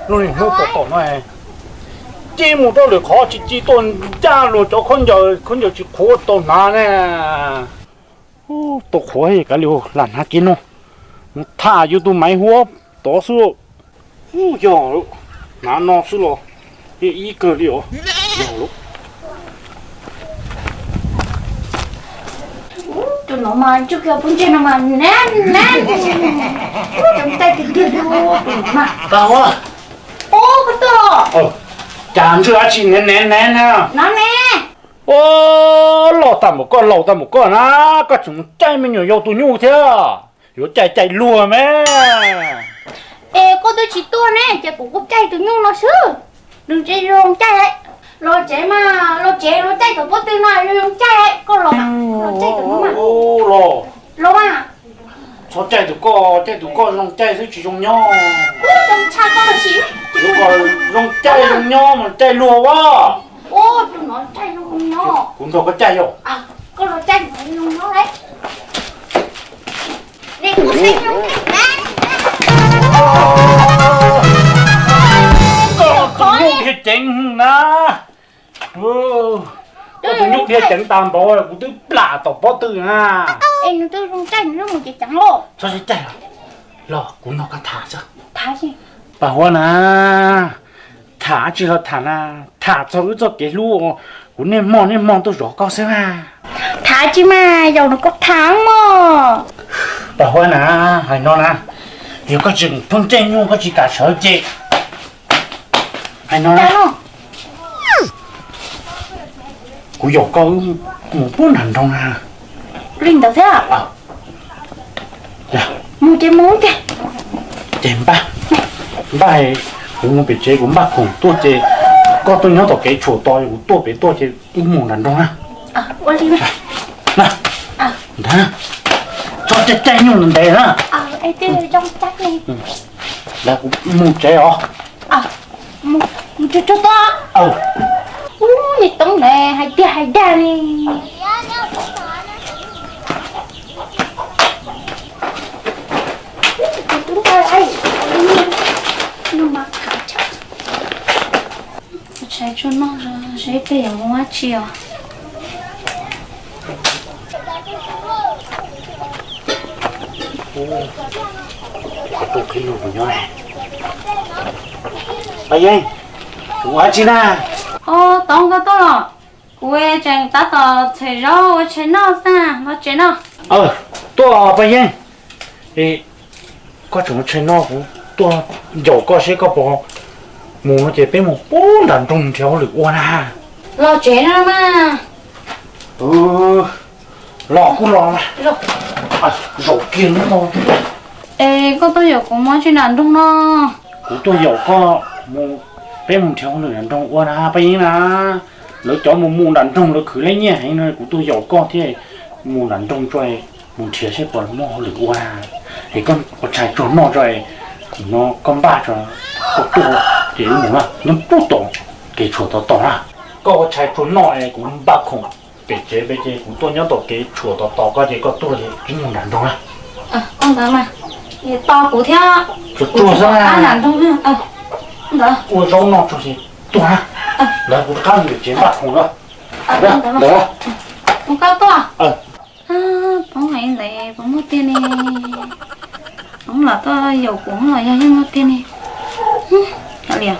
Lub niag hnub tom tom no, cia mus rau lwm qhov tsis ci tuaj ncaj luag cov khaub ncaws, khaub ncaws tsis qhuav tau hnav ne. Tau qhuav kav liam lam hnav kev no, mus tham yus tus maiv huab tod xwb. Yog, hnav no xwb los yeej ib kawg li os. Yog lawm. Tus no mas tsuj kiag phooj ywg no mas nab nab, ub, cov cai tiag tiag li tus no mas. Pab Huab, ub, koj tuaj los? Cas ntswj dab tsi nev nev nev na? No ne. Ua, loj tag npaum koj, laus tag npaum koj na, koj tseem caij me nyuam yaus tus nyuj thiab, yuav caij caij luag me. Es koj twb tsis tuaj ne, ces kuv kuj caij tus nyuj no xwb. Nws tsis zoo caij. Los tsev mas, los tsev los caij tom pob tw no zoo caij. Koj los, los caij tom no mas. Los, los mas. Txhob caij tus koj, caij tus koj zoo caij xwb tsis zoo nyob. Ub, zoo tshaj koj los sis. Yuav kom zoo caij zoo nyob mas caij luag ua. Ub, tus no caij zoo nyob. Kuv nrog koj caij yom. Koj los caij zoo nyob lauj. Koj tus nyuj dhia ceev na. Koj tus nyuj dhia ceev tas npaum kuv twb plam tom pob tw na. Es nws twb zoo caij nws mus ces ceev los. Txhob caij los, kuv nrog koj tham xwb. Pab Huab na, tham tsis los tham na, tham txog wb txoj kev hlub, kuv niaj hmo niaj hmo tuaj zov koj xwb na. Tham tsis mas, yaus no koj tham mog. Pab Huab na, hais no na, yog koj tseem pheej caij nyuj koj tsis kam sawv ces, hais no na, kuv yaum koj wb mus pub nram nroog na. Li ntawd thiab. Mus ces mus tiag. Ces npaj, npaj, kuv mus pem tsev kuv npaj khoom tuaj ces koj tuaj nyob tom kev tshuam tos, kuv tuaj pem tuaj ces wb mus nram nroog na. Ua li na. Ntawd, txhob caij caij nyuj ntev na. Lawv kuv mus tsev os. Mus tsuag tsuag tod. Ub, yawg Toob ntawd hais tiag hais dag li. Tshais tsuag noj seb tej yam mus ua tsi os. Pab Yeeb, ua tsi na? Os, Toob, koj tuaj los? Kuv tseem tab tom txham zaub ua tshais noj xwb, los tsev no. Tuaj Paj Yeeb, koj tseem ua tshais noj, kuv tuaj yaum koj seb koj puas mus no ces peb mus pub nram nroog nrhiav hauj lwm ua na. Los tsev no mas. Los kuj los mas. Zaum kiag lub no. Es koj tuaj yaum kuv mus tsi nram nroog no? Kuv tuaj yaum koj mus, peb mus nrhiav hauj lwm nram nroog ua na Paj Yeeb na. Lawv cov mus mus nram nroog lawv khwv lej nyiaj heev no, kuv tuaj yaum koj thiab mus nram nroog tso, mus nrhiav seb puas muaj hauj lwm ua na. Es koj ua tshais tsuag noj tso, no koj npaj tso, koj tuaj ces wb mus na, nyob puag tom kev tshuam tos tos na. Koj ua tshais tsuag noj es kuv npaj khoom pem tsev peb ces kuv tuaj nyob tom kev tshuam tos tos koj ces koj tuaj ces wb mus nram nroog na. Tos kuv thiab. Tsuag tsuag xwb na. Ua zaub noj tsuag ces tuaj na. Lawv kuv rov qab mus pem tsev npaj khoom na. Ntawd. Mus koj tuaj. Poob heev ntawd puas muaj tiag ne? Poob los tuaj yaum kuv los yog yeej muaj tiag ne? Kav liam,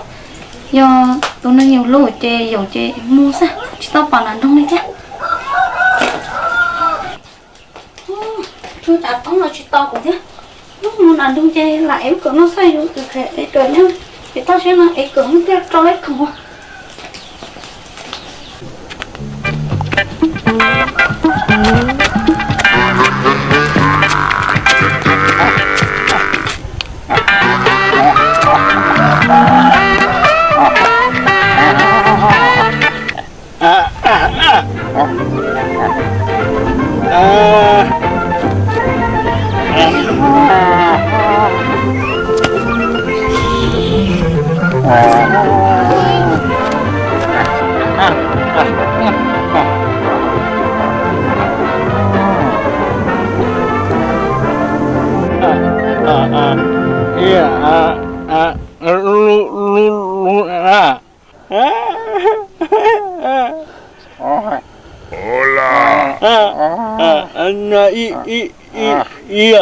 yog tus neeg yus hlub ces yaum ces mus xwb, tsis tau pom nram nroog li thiab. Tsuas tsam Poob los tsis tos kuv thiab. Mus nram nroog ces lam ev lub kawm noj xwb, yus kawm nyob ces toj siab no ev kawm noj thiaj rau lawv khoom. Hola. Ib, ib, ib, ib.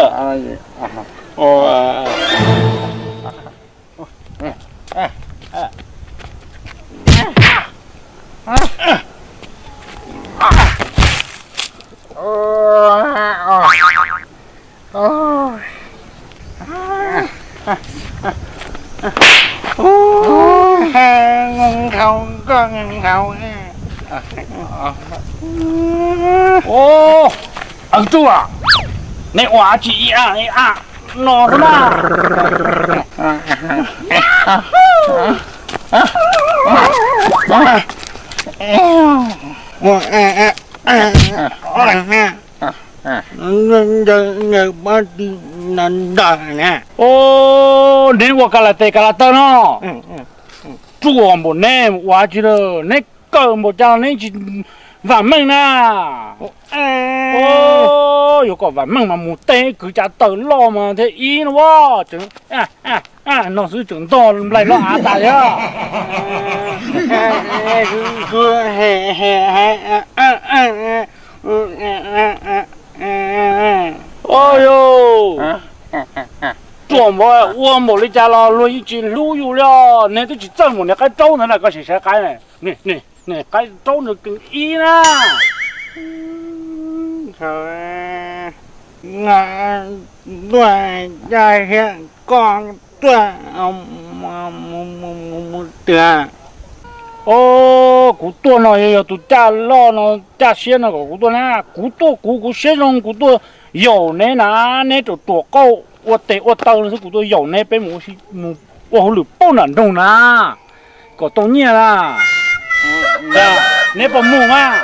Ub, Tsuj, neb ua tsi ib a ib a no xwb na? Ub, neb ua ka la tes ka la taw no. Ruam npaum neb ua tsi lawm, neb kawm npaum cas los neb tsis vam meej na. Yuav kom vam meej mas mus tej kwv cov taw loj mas thiaj ib no as. No xwb tseem ntog nplaig loj av tas thiab. Yog, ruam npaum, ua npaum li cas los luag yeej tsis hlub yus li os. Neb twb tsis txawj mus niam qaib raub ntawd na, koj sim saib qaib ne. Niam qaib raub ntawd keej ib na. Tuaj, yog thiab koj tuaj mus twg? Os, kuv tuaj no yog tus caj loj no, caj siab no kom kuv tuaj na. Kuv tuaj kuv, kuv siab zoo kuv tuaj yaum neb na. Neb ruam ruam qauj ua tes ua taw no xwb, kuv tuaj yaum neb peb mus ua hauj lwm puag nram nroog na, kom tau nyiaj na. Neb puas mus mas?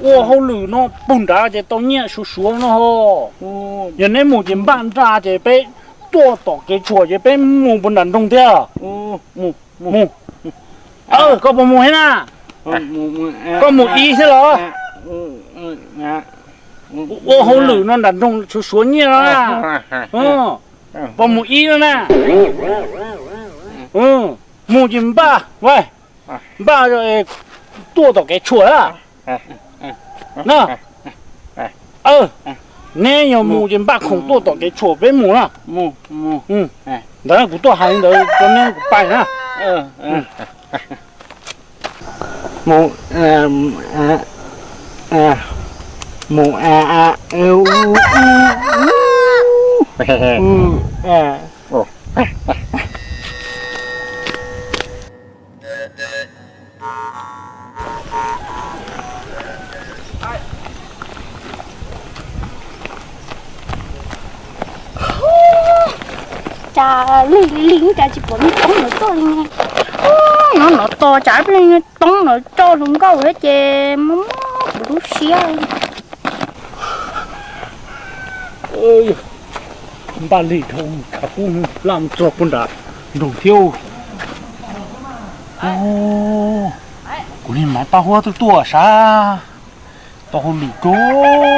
Ua hauj lwm no puag nrad ces tau nyiaj suav suav no ho. Yog neb mus ces npaj nra ces peb tuaj tom kev tshuam ces peb mus puag nram nroog thiab. Mus. Koj puas mus thiab na? Koj mus ib thiab los? Ua hauj lwm no nram nroog suav suav nyiaj no na. Puas mus ib no na? Mus ces npaj, npaj tuaj tom kev tshuam na. Neb yog mus ces npaj khoom tuaj tom kev tshuam peb mus na. Ntawd kuv tuaj hais li ntawd rau neb, kuv pais na. Mus, mus. Cas lig lig cas tsis pom niag Toob lawv tuaj li ne. Nov nov tos cas ib pliag niag Toob lawv tso hluas nkauj thiab ces muab muab kuv lub siab. Npaj lig dhau, tshav kub laj mus txog puag nram nroog thiab. Kuv niag Maiv Paj Huab twb tuaj sav, tau hauj lwm kawg,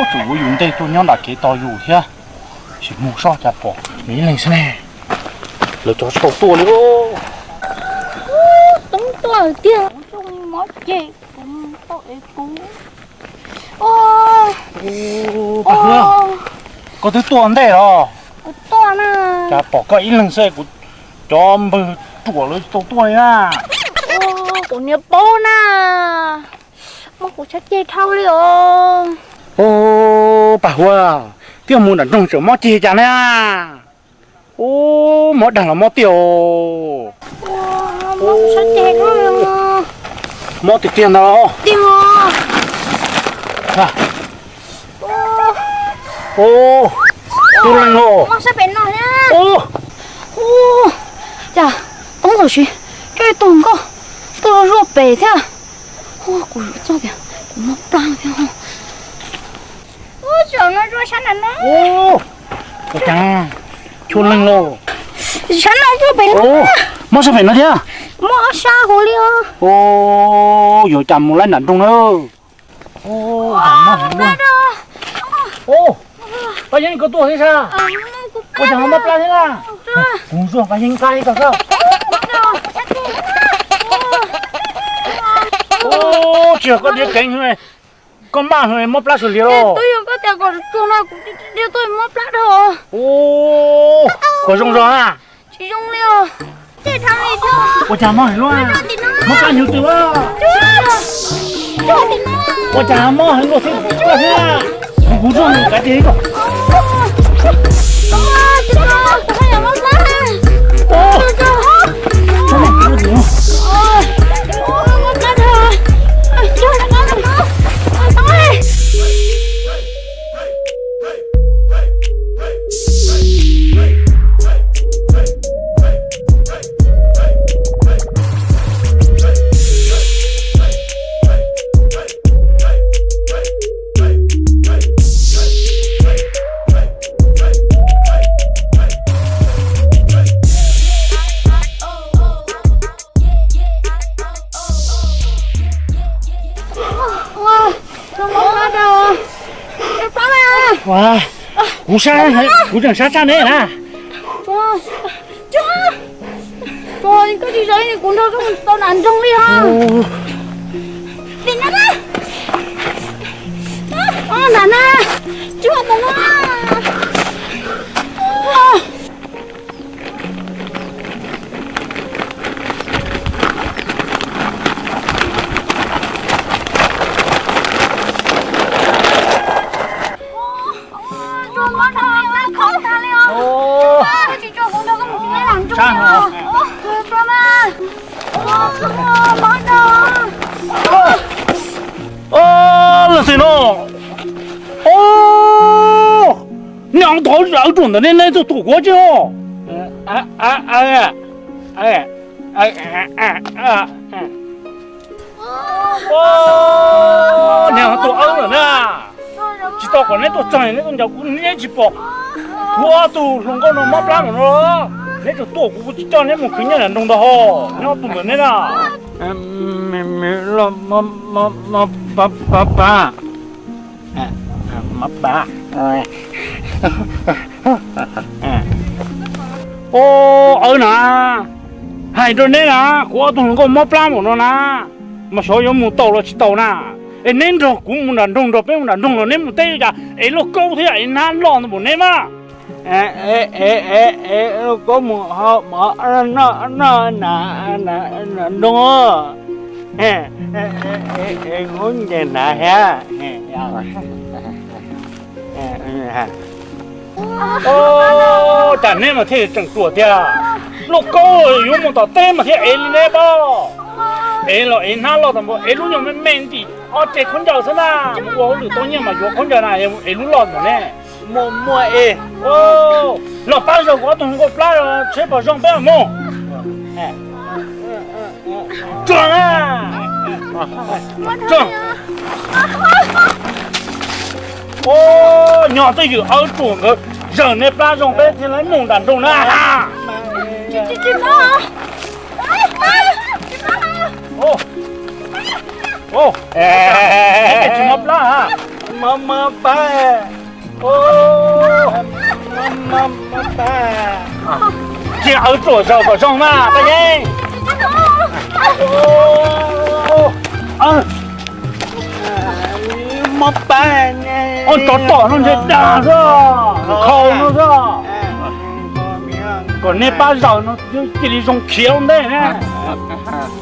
tseem ua yus ntej tuaj nyob nram kev tos yus thiab. Sim mus saib cas pom nws ib leeg xwb ne. Lawv cov tsis tau tuaj li. Toob tuaj tiag, mob ceg, kuv tau ev kuv. Paj Huab, koj twb tuaj ntej los? Kuv tuaj na. Cas pom koj ib leeg xwb, kuv cov npawg ruam lawv tsis tau tuaj li na. Kuv niag paub na, muab kuv tshaib ceg dhau li os. Paj Huab, twb mus nram nroog tseem mob ceg cas na. Ub, mob dag los mob tiag os. Mob tiag tiag ntag. Ub, tub leej os. Cas Toob txawm siv coj ib tug nkauj tuaj zuaj pem thiab. Kuv yuav txog tias kuv mob plab thiab. Ua cas, tub leej lauj? Sab no zuaj pem no. Mob sab pem no thiab. Mob ob sab hauv li os. Yuav cas mus laib nram nroog na. Paj Yeeb, koj tuaj thiab sas? Ua cas ho mob plab thiab na? Kuv zuaj Paj Yeeb qab ib tog xwb. Tsis yog koj diav keev, koj maj mob plab sawv liag los? Twb yog koj tias kom tsuag no kuv thiaj tuaj mob plab dhau. Ub, kom zoo zog na. Tsis zoo li os. Ua cas mob heev luaj? Mob plab hnyuv twg los? Ua cas mob heev luaj thiab? Kuv, kuv tsuag nws kav tis kom. Kuv sab, kuv tseem sab tshaj neb na. Koj tsis zov kuv nrog koj mus tau nram nroog li os. Tim na, nram na, tsis mus na. Leej twg no? Nej ob tug awb ruam ntawm nej, nej tuaj tuam kuv tsi os? Nej ob tug awb lawm na, tsis tau kom neb tuaj txog neb tuaj ncaws kuv, neb tsis pom kuv ob tug hluas nkauj no mob plab npaum no los? Neb tseem tuaj kuv, kuv tsis coj neb mus khwv nyiaj nram nroog ntag hos, neb ob tug ntawm neb na. Os, awb na, hais rau neb na, kuv ob tug hluas nkauj mob plab npaum no na, mas xyov yuav mus tau los tsis tau na. Es neb nrog kuv mus nram nroog, nrog peb mus nram nroog los neb mus teb cas es lauj kaub thiab es hnab loj ntawm npaum neb mas. Lauj kaub mus hau mov noj noj na, nram nroog. Hub nce hnav thiab. Os, cas neb mas thiaj tseem ruam tiag. Lauj kaub yuav mus tom teb mas thiaj ev li neb pob. Ev los ev hnab loj tas npaum, ev lub nyuag me me ntim ob ce khaub ncaws xwb na, mus ua hauj lwm tau nyiaj mas yuav khaub ncaws na, ev lub loj npaum neb. Muaj muaj es. Los pab zaws kuv ob tug hluas nkauj plab tsheb pom zoo peb mam mus. Tso na. Tso. Os, nyob twj ywm awb ruam nkawd zaws nej plab zoo peb thiaj li mus nram nroog na. Tsis mob plab. Tsis awv ruam zaws kom zoo mas pab yeeb. Ob tov tom no ntshe dag xwb, khau no xwb. Kom nej pab zaws no cia li zoo khiav ua ntej ne.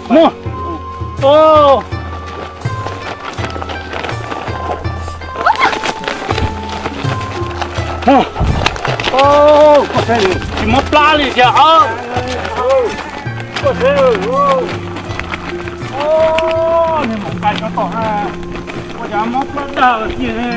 Mus. Tsis mob plab li tiag. Nej mus nqa cov tom na, ua cas mob plab dag tiag ne.